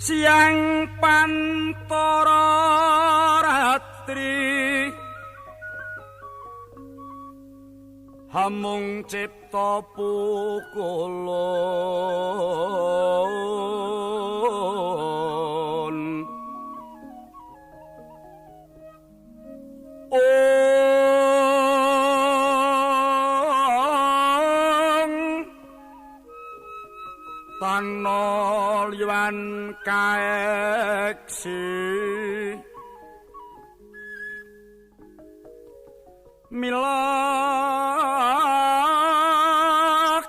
Siang pantara ratri hamung cipta pukulun. Ong tanol yuan kaeksi mila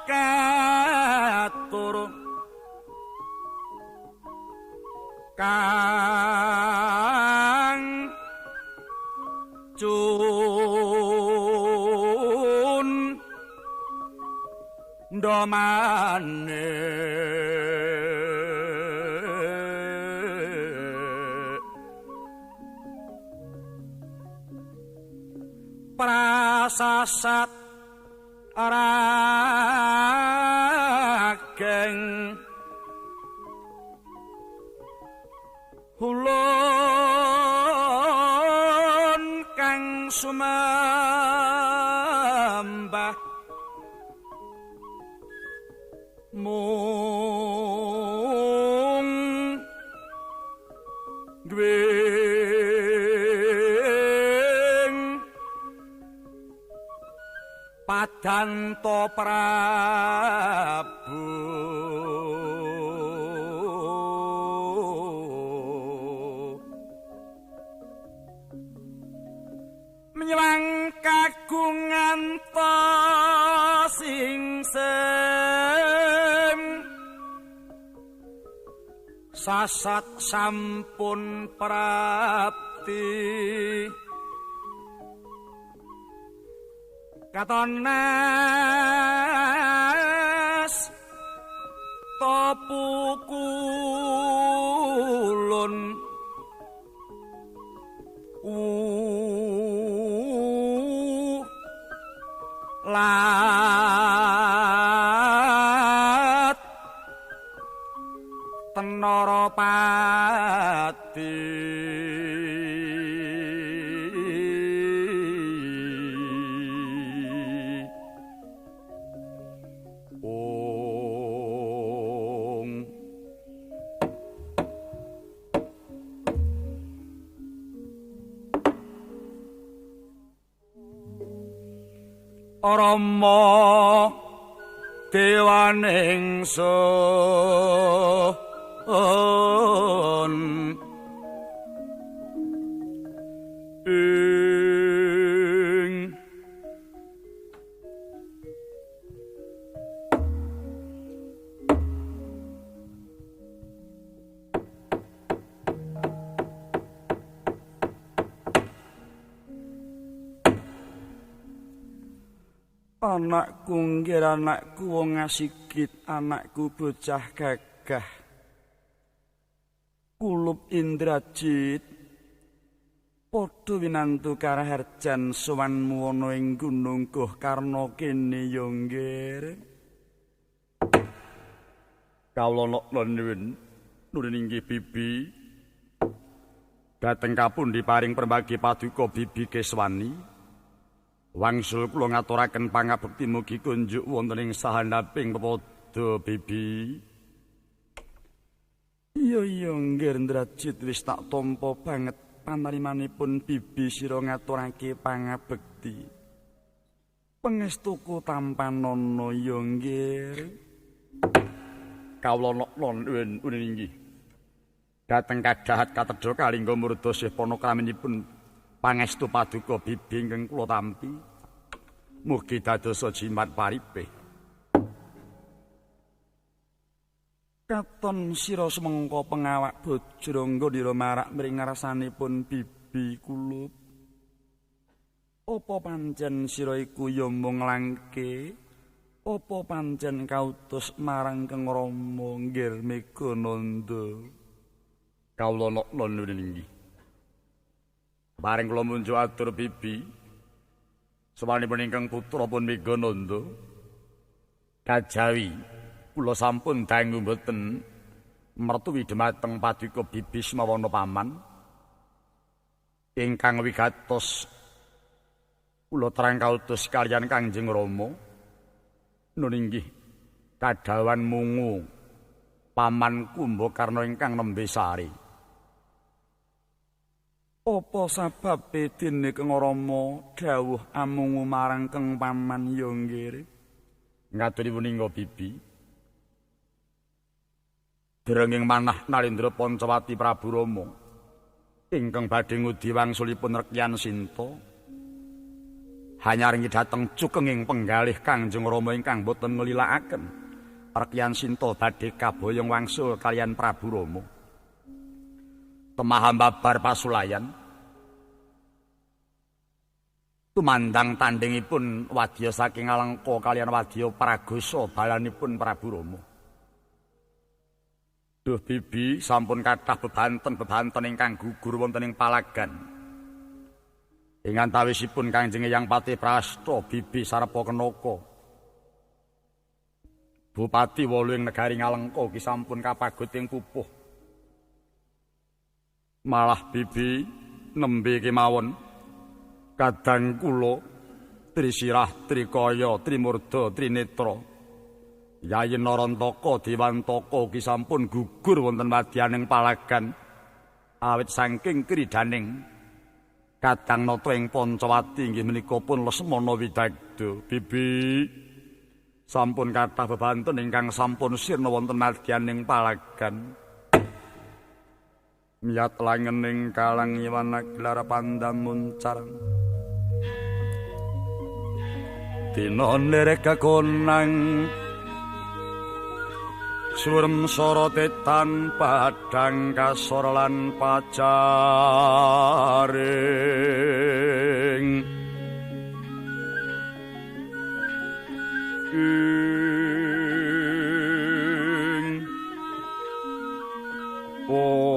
katur kang cun ndomane prasasat rageng hulun kang sumembah mung gwing Padanto Prabu. Menyewang kagungan ta singsem sasat sampun prapti katonas topukulun lat tenara pati. Rama dewaning sun ing anakku nggih anakku wong asigit anakku bocah gagah kulup Indrajit padha winantu karaharjan sowanmu ana ing Gunung Gohkarna kene ya nggih. Kawula nuwun nuwun inggih bibi dhateng kapundi paring permbagi paduka bibi Keswani. Wangsul kula ngaturaken pangabekti mugi kunjuk wonten ing sahandaping pepadha bibi. Iya iya nggih Indrajit wis tak tampa banget panarimanipun bibi sira ngaturake pangabekti. Pangestuku tampanana ya nggih. Kawula nuwun inggih. Dhateng kadahat katedha kalingga murda sih panakraminipun pangestu paduka bibi ingkang kula tampi. Mugi dadosa jimat paripe. Katon sira semengka pengawak Bajrangga dira marak mring ngarsanipun bibi kulup. Apa pancen sira iku ya mung langke? Apa pancen kautus marang Kang Rama nggir Megananda? Kawula nuwun inggih. Bareng kula munjuk atur bibi sowanipun ingkang putra pun Megananda. Kajawi kula sampun dangu mboten Mertuwi dumateng paduka Bibi Smawana paman ingkang wigatos kula terang kautus kaliyan Kangjeng Rama nun inggih kadhawan mungu paman Kumbakarna ingkang nembe sare. Apa sababe dene Kang Rama dawuh amungu marang Kang Paman ya nggih? Ngaturi wuninga Bibi. Derenging manah Narendra Pancawati Prabu Rama ingkang badhe ngudi wangsulipun Rekyan Sinta hanyaringi dhateng cukenging penggalih Kangjeng Rama ingkang boten nglilakaken Rekyan Sinta badhe kaboyong wangsul kaliyan Prabu Rama. Temah babar pasulayan tumandang tandhingipun wadya saking Alengka kaliyan wadya Pragosa balanipun Prabu Rama. Duh Bibi, sampun kathah bebanten-bebanten ingkang gugur wonten ing palagan. Ing antawisipun Kangjeng Eyang Patih Prasta Bibi Sarpa Kenaka. Bupati wolu ing negari Ngalengka ugi sampun kapagut ing pupuh. Malah Bibi nembe kemawon kadang kula Trisirah, Trikaya, Trimurda, Trinetra Yayi Narantaka Dewantaka ugi sampun gugur wonten wadyaning palagan awit saking kridaning kadang nata ing Pancawati inggih menika pun Lesmana Widagda. Bibi sampun kathah bebanten ingkang sampun sirna wonten madyaning palagan. Miyat langening kalang iwana gelar pandam muncarang dina nderek kakonang surem sorote tan padang kasor lan pacaring ing om.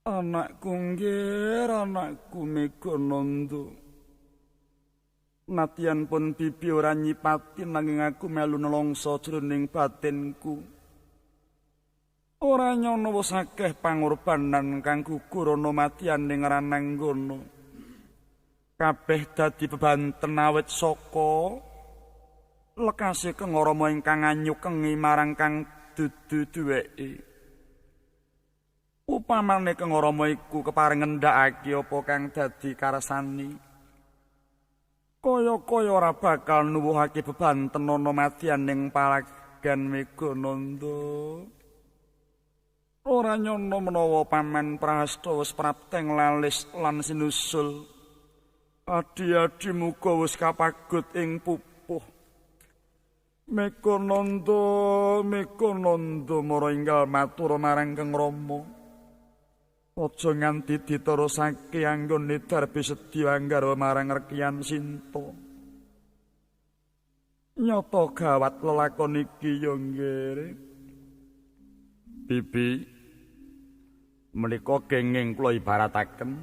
Anakku nggih, anakku Megananda. Nadyan pun Bibi ora nyipati nanging aku melu nelongso jroning batinku. Ora nyono wis akeh pangorbanan kang gugur ana madyaning rananggana. Kabeh dadi bebanten awit saka lekase Kang Rama ingkang anyukengi marang kang dudu duweke. Upamane Kang Rama iku kepareng ngendhakake apa kang dadi karsani, kaya-kaya ora bakal nuwuhake bebanten ana madyaning palagan Megananda. Ora nyono menawa Paman Prahasta wis prapteng lalis lan sinusul. Adi-adi muga wis kapagut ing pupuh. Megananda, Megananda mara enggal matur marang Kang Rama. Aja nganti diterusake anggone darbi sedya anggarwa marang Rekyan Sinta. Nyata gawat lelakon iki ya nggih. Bibi, menika kenging kula ibarataken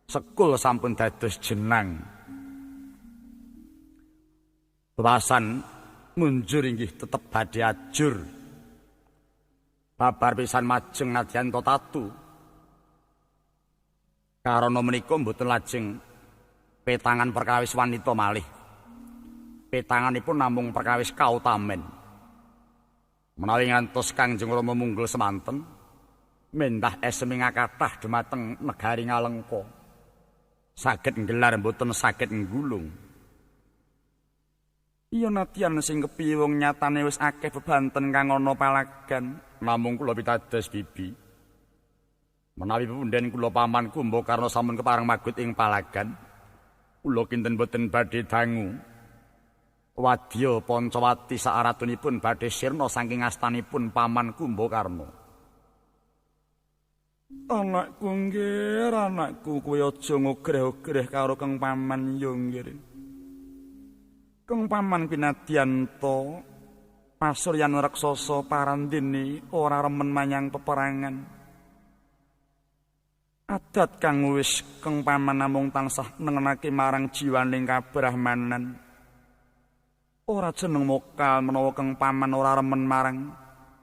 sekul sampun dados jenang. Bebasan munjur inggih tetep badhe ajur. Babar pisan majeng nadyan tatu. Karana menika mboten lajeng petangan perkawis wanita malih. Petanganipun namung perkawis kautamen. Menawi ngantos Kangjeng Rama munggul semanten, mendah eseme ngakathah dumateng negari Ngalengka. Saged nggelar mboten saged nggulung. Iya nadyan sing kepiye wong nyatane wis akeh bebanten kang ana palagan, namung kula pitados Bibi. Menawi pepunden kula paman Kumbakarna sampun kepareng magut ing palagan, kula kinten boten badhe dangu. Wadya Pancawati sakaratunipun badhe sirna saking astanipun paman Kumbakarna. Anakku nggih, anakku kowe aja ngogreh-ogreh karo Kang Paman ya nggih. Kang Paman pinadyanta pasuryan raksasa parandene ora remen manyang peperangan. Adat kang wis keng paman namung tansah nengenake marang jiwaning kabrahmanan. Ora jeneng mokal menawa keng paman ora remen marang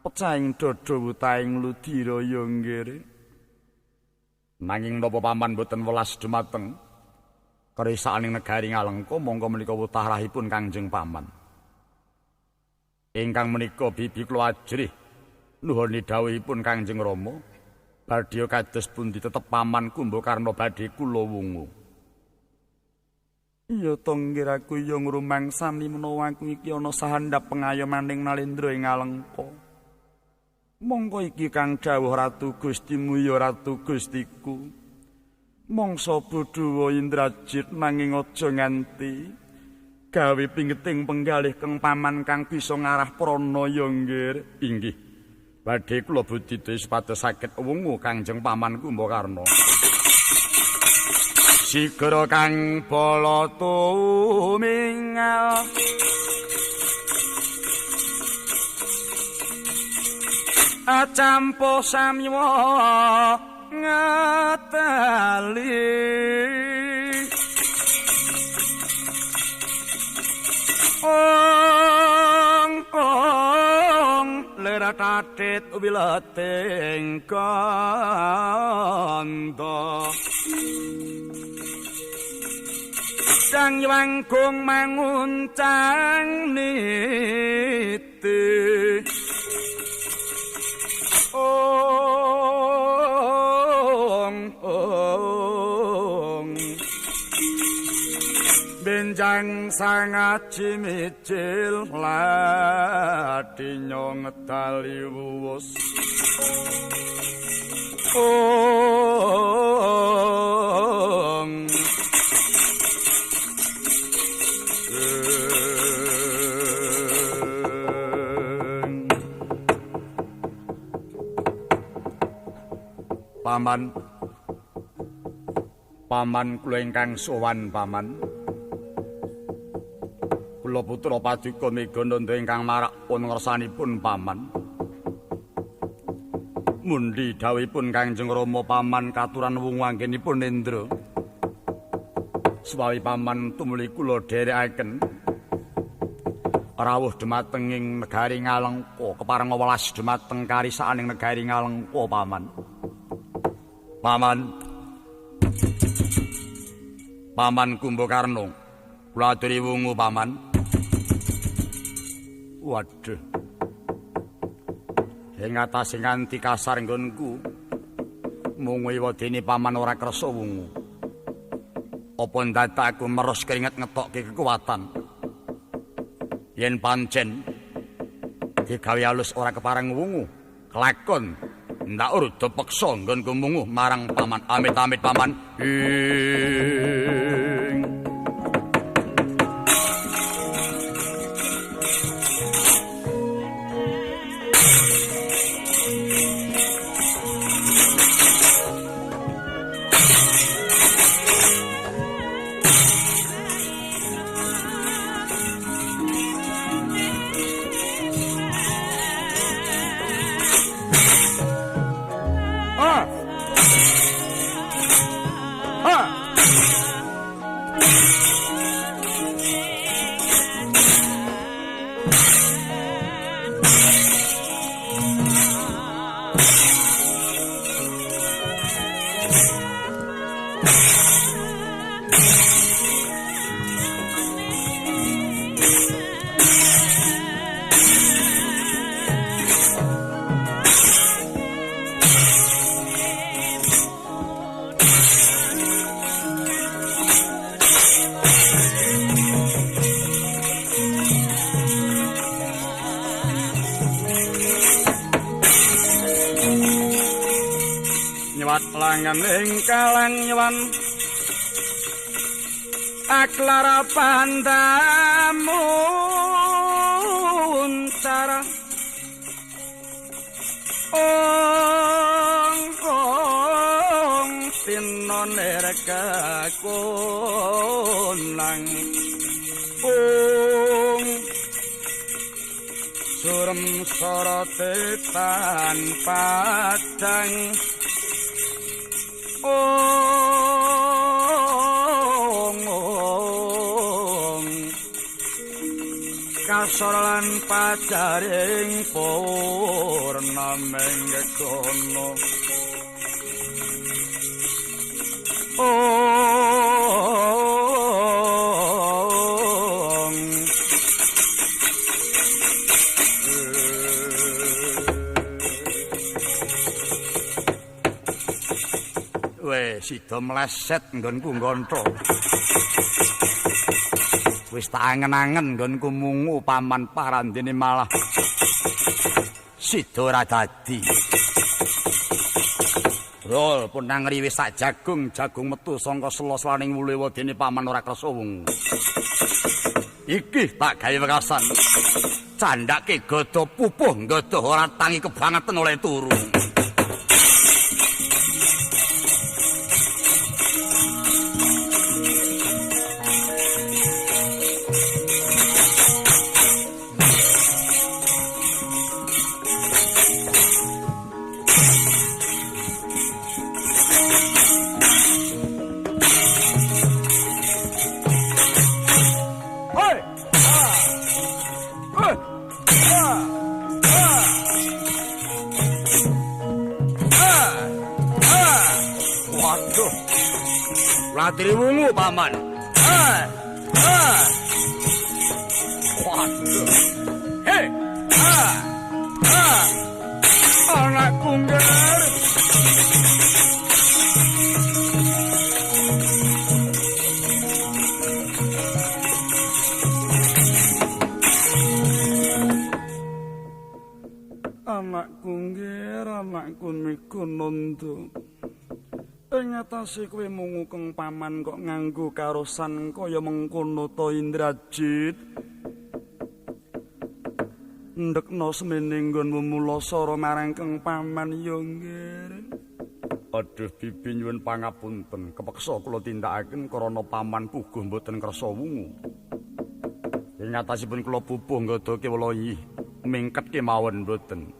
pecahing dada wutahing ludira ya nggih. Nanging napa paman boten welas dumateng kerisaaning negari Ngalengka monggo menika wutah rahipun Kangjeng Paman. Ingkang menika bibi kula ajrih nuhoni dawuhipun Kangjeng Rama badhe kados pundi tetep paman Kumbakarna badhe kula wungu. Iya to nggih aku ya ngrumangsani menawa aku iki ana sahandap pengayomaning Nalendra ing Ngalengka. Mongko iki kang dawuh Ratu Gustimu ya Ratu Gustiku. Mangsa bodhowa Indrajit nanging aja nganti gawe pinggeting penggalih keng paman kang bisa ngarah prana ya nggih. Inggih. Badhe kula budidaya supados saged wungu Kangjeng Paman Kumbakarna. Sigra kang bala tumingal acampo samywa ngatali ong ong leratatit wileting kandha Sang Wangkung manguncang niti ong ong benjang sangaji mijil ladinyo ngedali wuwus ong. Paman, paman kula ingkang sowan paman. Kula putra paduka Megananda ingkang marak pun ngersanipun paman. Mundi dawuhipun Kangjeng Rama paman katuran wungu anggenipun Indra. Suwawi paman tumuli kula dherekaken rawuh dumateng ing negari Ngalengka, kepareng welas dumateng karisaaning negari Ngalengka paman. Paman, Paman Kumbakarna, kula aturi wungu paman. Waduh, ing atase nganti kasar nggonku, mungu iwadene paman ora kersa wungu. Apa ndadak aku meros keringet ngetokke kekuatan? Yen pancen digawe alus ora kepareng wungu, kelakon ndak urda peksa nggonku munguh marang paman. Amit-amit paman. Ing langan ing kalang nyuwan aklara pandamun cara ong ong tinoner kakonang ong surem sorote tan padang Ong kasor lan pajaring purnaming gegono. Ong Weh, sida meleset nggonku nggontho. Wis tak angen-angen nggonku mungu paman parandene malah sida ora dadi. Rol punang riwis sak jagung, jagung metu sangka sela-selaning wulewa dene paman ora krasa wungu. Iki tak gawe wekasan. Candhake gada pupuh nggadah ora tangi kebangetan oleh turu. Latri wungu paman. Waduh. Hei. Anakku ngger. Anakku ngger, anakku Megananda. Ing atase kowe mungu keng paman kok nganggo karosan kaya mengkono to Indrajit. Ndekno semene nggonmu mulasara marang keng paman ya nggih. Aduh bibi nyuwun pangapunten, kepeksa kula tindakaken krana paman puguh mboten kersa wungu. Ing atasipun kula pupuh nggodha kewala mingket kemawon mboten.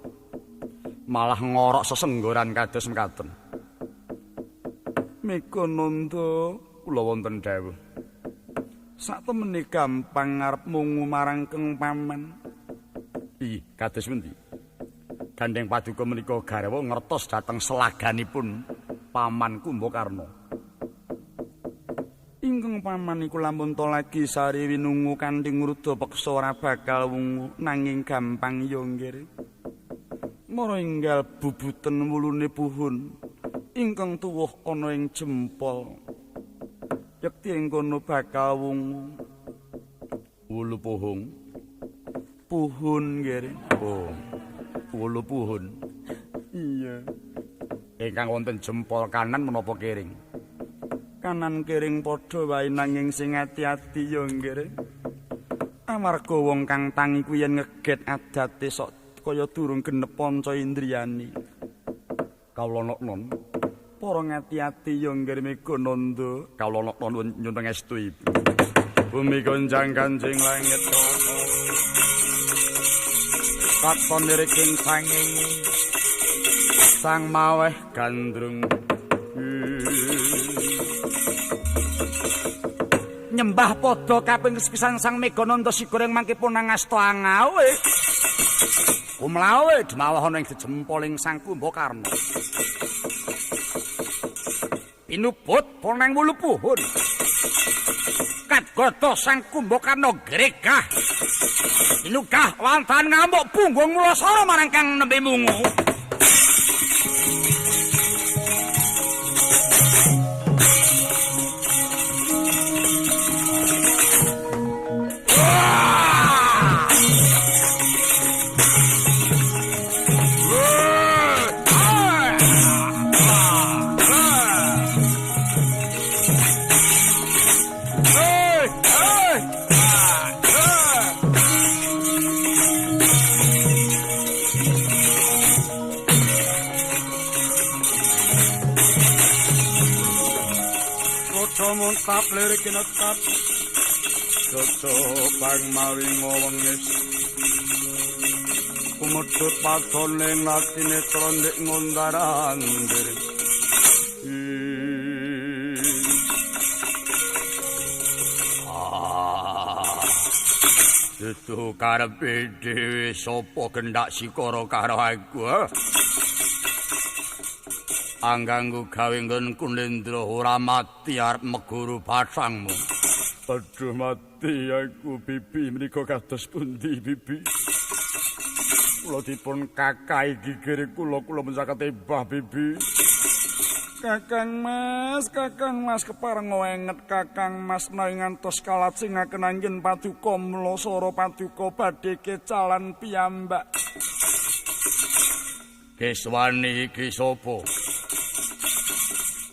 Malah ngorok sesenggoran kados mekaten. Megananda, kula wonten dawuh. Saktemene gampang arep mungu marang keng paman. Ih, kados pundi? Gandeng paduka menika garwa ngertos dhateng selaganipun paman Kumbakarna. Ingkang paman iku lamun to lagi sari winungu kanthi ngruda peksa ora bakal wungu nanging gampang ya nggih. Mara enggal bubuten wulune puhun. Ingkang tuwuh ana ing jempol. Yekti ing kono bakal wungu. Wulu puhung. Puhun nggih. Oh. Wulu puhun. Iya. Ingkang wonten jempol kanan menapa kiring? Kanan kiring padha wae nanging sing ati-ati ya nggih. Amarga wong kang tangi kuwi yen ngeget adate sok kaya durung genep panca indriyane. Kawula noknon. Para ngati-ati ya nggih Megananda. Kawula noknon nyuwun pangestu ibu. Bumi gonjang kanjing langit katon niriking sanging sang maweh gandrung. Nyembah padha kaping sepisan sang Megananda sigoreng mangke punang asta angawe. Kumlawe demawah ana ing jejempoling sang Kumbakarna. Pinubut ponang wulu puhun. Katgoto sang Kumbakarna gregah. Pinugah wantan ngamuk punggung mulasara marang kang nembe mungu. Muntap lirik kinetap cocok mawi ngowengis kumedhut padone latine trondik ngundaran ndir. Dudu karepe dhewe sapa gendak sikara karo aku? Angganggu gawe nggon Kunendra ora mati arep meguru bathangmu. Aduh mati aku bibi menika kados pundi bibi? Kula dipun kakai gigir kula kula mensakaken tebah bibi. Kakang Mas kepareng enget Kakang Mas menawi ngantos kalajengaken anggen paduka mlasara paduka badhe kecalan piyambak. Keswani iki sapa?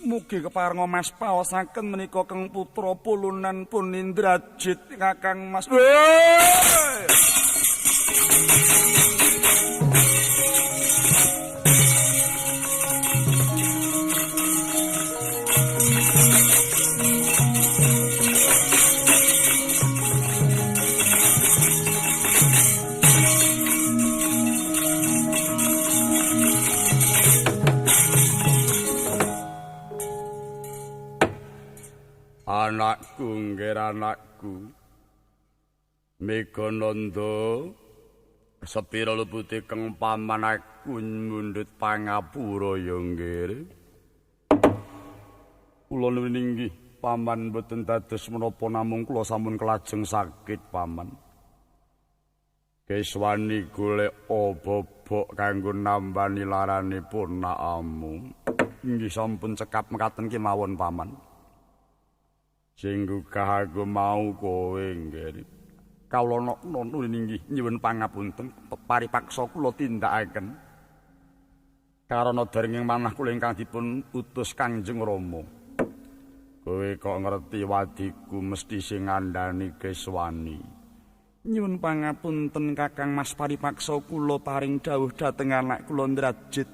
Mugi kepareng Mas paosaken menika Kang Putra Pulunan pun Indrajit Kakang Mas. Anakku nggih anakku Megananda sepira lupute keng paman aku mundhut pangapura ya nggih. Kula nuwun inggih paman mboten dados menapa namung kula sampun kelajeng sakit paman. Keswani golek bobok kanggo nambani larane punakamu. Inggih sampun cekap mekaten kemawon paman. Sing gugah aku mau kowe nggih. Kawula nuwun inggih nyuwun pangapunten paripaksa kula tindakaken. Karana dereng manah kula ingkang dipun utus Kangjeng Rama. Kowe kok ngerti wadiku mesti sing ngandhani Keswani. Nyuwun pangapunten Kakang Mas paripaksa kula paring dawuh dhateng anak kula Ndrajit.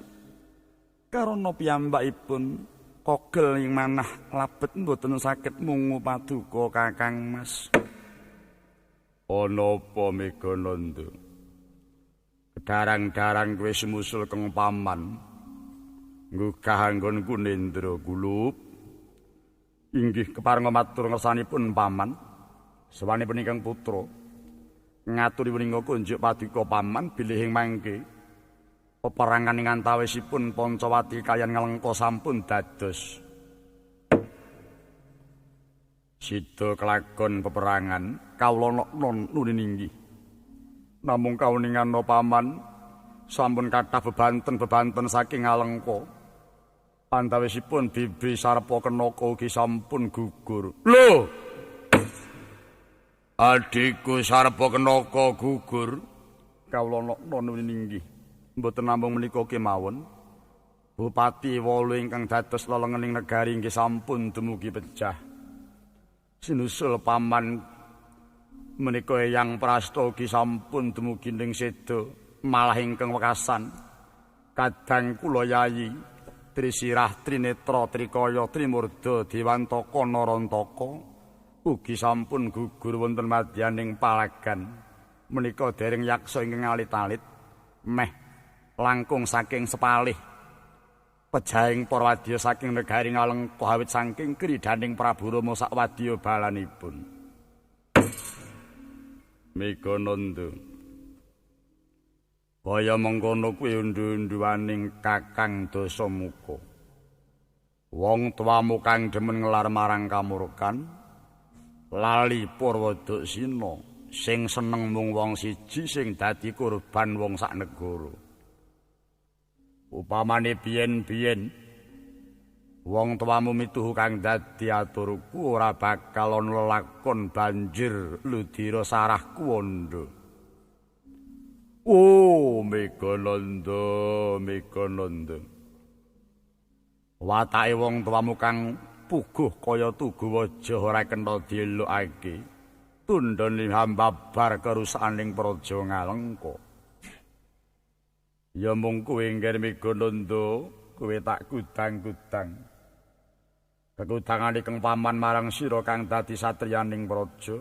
Karana piyambakipun kogel ing manah labet mboten saged mungu paduka Kakang Mas. Ana apa Megananda? Darang-darang kowe sumusul keng paman. Nggugah anggon Kunendra kulup. Inggih keparenga matur ngersanipun paman. Sawanipun ingkang putra ngaturi menika kunjuk paduka paman bilih ing mangke peperangan ing antawisipun Pancawati kaliyan Ngalengka sampun dados. Sida kelakon peperangan kawula nuwun inggih. Namung kauningan paman sampun kathah bebanten-bebanten saking Ngalengka. Antawisipun Bibi Sarpakenaka ugi sampun gugur. Lho! Adhiku Sarpakenaka gugur. Kawula nuwun inggih. Mboten namung menika kemawon. Bupati Wolu ingkang dados lelengening negari inggih sampun dumugi pecah. Sinusul paman menika Eyang Prasta ugi sampun dumugi ning seda malah ingkang wekasan. Kadang kula yayi Trisirah Trinetra Trikaya Trimurda Dewantaka Narantaka ugi sampun gugur wonten madyaning palagan. Menika dereng yaksa ingkang alit-alit meh langkung saking sepalih pejahing para wadya saking negari Ngalengka awit saking kridaning Prabu Rama sakwadya balanipun. Megananda, kaya mengkono kuwi undu-unduaning Kakang Dasamuka. Wong tuamu kang demen ngelar marang kamurkan, lali Purwadaksina sing seneng mung wong siji sing dadi korban wong sak negara. Upamane biyen-biyen wong tuamu mituhu kang dadi aturku ora bakal ana lelakon banjir ludira sarah kuwanda. Oh, Megananda, Megananda. Watake wong tuamu kang puguh kaya tugu waja ora kena dielokake. Tundhone hambabar kerusakaning praja Ngalengka. Ya mung kowe nggih Megananda, kowe tak kudang-kudang. Kekudangane kang paman marang sira kang dadi satriyaning praja.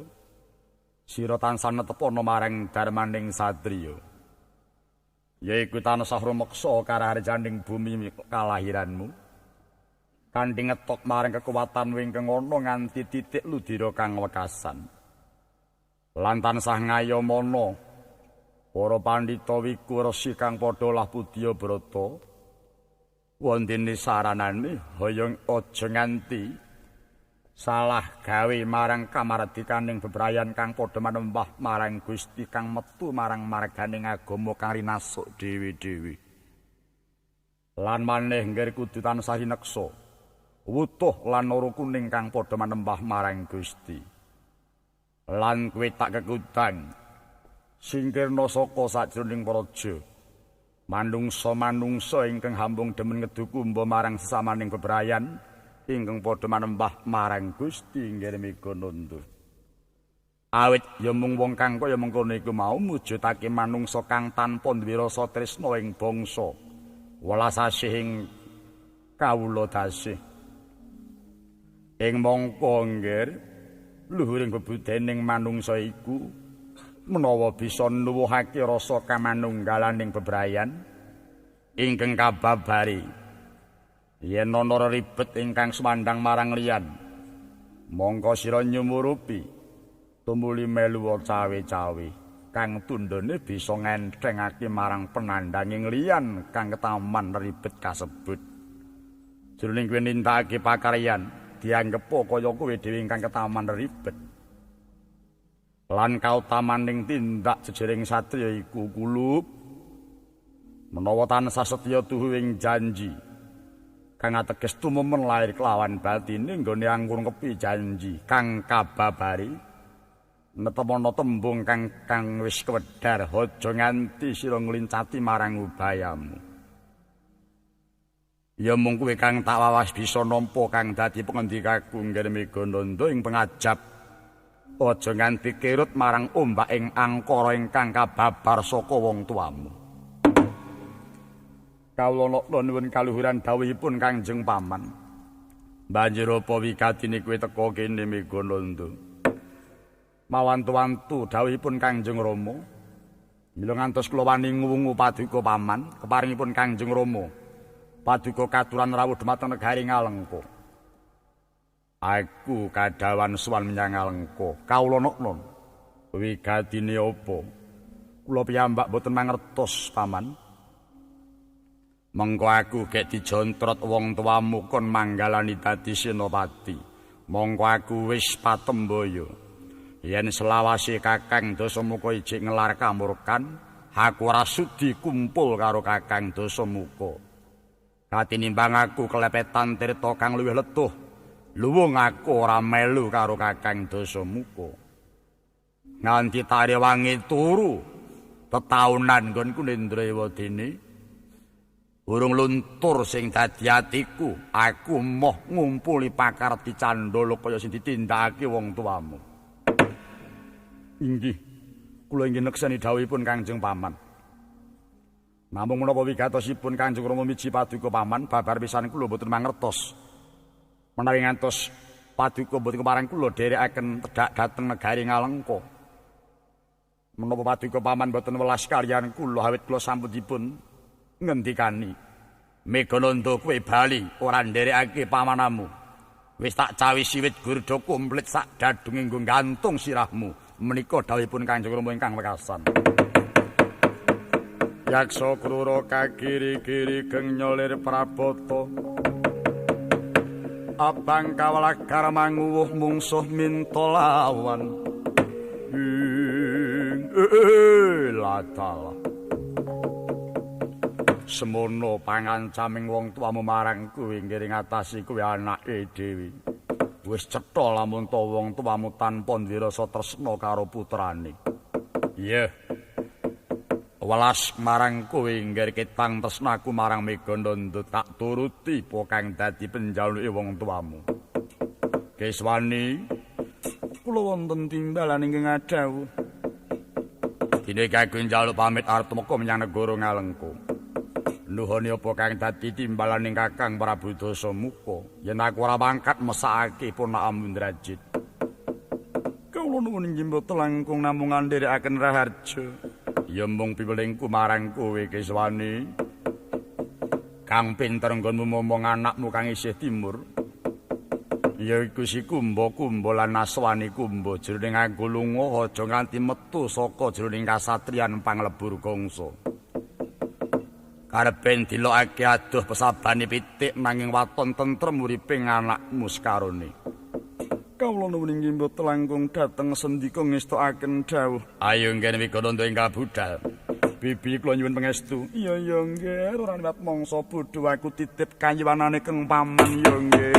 Sira tansah netepana marang darmaning satriya. Yaiku tansah rumeksa karaharjaning bumi kalahiranmu. Kanthi ngetok marang kekuatan ingkang ana nganti titik ludira kang wekasan. Lan tansah ngayomana para pandhita wiku resi kang padha lah budya brata. Wondene saranane hoyong aja nganti salah gawe marang kamardikaning bebrayan kang padha manembah marang Gusti kang metu marang marganing agama kang rinasuk dhewe-dhewe. Lan maneh ngger kudu tansah rineksa wutuh lan ora kuning kang padha manembah marang Gusti. Lan kowe tak kekutang singkirna saka sajroning praja. Manungsa-manungsa ingkang hambung demen ngedu kumba marang sesamaning bebrayan ingkang padha manembah marang Gusti inggih Megananda. Awit ya mung wong kang kaya mengkono iku mau mujudake manungsa kang tanpa duwe rasa tresna ing bangsa. Welas asih ing kawula dasih. Ing mangka nggih luhuring bebudening manungsa iku menawa bisa nuwuhake rasa kamanunggalaning bebrayan ingkang kababari yen ana ribet ingkang sumandhang marang liyan mongko sira nyumurupi tumuli melu cawe-cawe kang tundhone bisa ngenthengake marang penandhanging liyan kang ketaman ribet kasebut. Jroning kowe nindakake pakaryan dianggep kaya kowe dhewe ingkang ketaman ribet. Lan kautamaning tindak jejering satriya iku kulub menawa tansah setya tuhu ing janji kang ateges tumemen lair kelawan batine nggone angkung kepi janji kang kababari netemana tembung kang kang wis kewedhar aja nganti sira nglincati marang ubayamu. Ya mung kowe kang tak wawas bisa nampa kang dadi pengendikaku nggih Megananda ing pengajap aja nganti kirut marang ombak ing angkara ingkang kababar saka wong tuamu. Kawula nuwun kaluhuran dawuhipun Kangjeng Paman. Banjur apa wigatine kowe teka kene Megananda? Mawantu-wantu dawuhipun Kangjeng Rama. Mila ngantos kula wani ngungu paduka Paman, keparingipun Kangjeng Rama. Paduka katuran rawuh dhumateng negari Ngalengka. Aku kadawan suwan menyang Ngalengka. Kawula noknon. Wigatine apa? Kula piyambak boten mangertos, Paman. Mengko aku gek dijontrot wong tuamu kon manggalani dadi senopati. Mongko aku wis patembaya. Yen selawase Kakang Dasamuka ijik ngelar kamurkan, aku ora sudi kumpul karo Kakang Dasamuka. Katinimbang aku kelepetan tirta kang luwih letuh. Luwung aku ora melu karo Kakang Dasamuka. Nganti tarewangi turu tetaunan nggonku Nendrawedene. Urung luntur sing dadi atiku, aku moh ngumpuli pakarti candala kaya sing ditindakake wong tuamu. Inggih, kula inggih nekseni dawuhipun Kangjeng Paman. Namung menapa wigatosipun Kangjeng Rama miji paduka Paman, babar pisan kula boten mangertos. Menawi ngantos paduka mboten kepareng kula dherekaken tedhak dhateng negari Ngalengka. Menapa paduka Paman boten welas kaliyan kula awit kula sampun dipun ngendikani. Megananda kowe bali ora nderekake pamanamu. Wis tak cawisi wit gurda komplit sak dadunge nggo gantung sirahmu. Menika dawuhipun Kangjeng Rama ingkang wekasan. Yaksa krura kagiri-giri geng nyolir prabata. Abang kawelagar manguwuh mungsuh minta lawan. Ing latala. Semono pangancaming wong tuamu marang kowe ngiring ngatasi kowe anake dhewe. Wis cetha lamun ta wong tuamu tanpa duwe rasa tresna karo putrane. Iya. Welas marang kowe nggir ketang tresnaku marang Megananda tak turuti apa kang dadi penjaluke wong tuamu. Keswani, kula wonten timbalan ingkang adhawuh. Dene kagem njaluk pamit arep tumeka menyang negara Ngalengka. Nuhoni apa kang dadi timbalaning Kakang Prabu Dasamuka yen aku ora mangkat mesakake ponakanmu Indrajit. Kawula nuwun inggih mboten langkung namung ngandherekaken raharja. Ya mung piwelingku marang kowe Keswani. Kang pinter nggonmu momong anakmu kang isih timur. Ya iku si Kumba-kumba lan aswane Kumba jroning aku lunga aja nganti metu saka jroning kasatriyan Panglebur Gangsa. Karepen dilokake adoh pesabane pitik nanging waton tentrem uripe anakmu sekarone. Kawula nuwun inggih mboten langkung dhateng sendika ngestokaken dawuh. Ayo ngene Wigananda enggal budal. Bibi kula nyuwun pangestu. Iya iya nggih, ora liwat mangsa bodho aku titip kayiwanane keng paman ya nggih.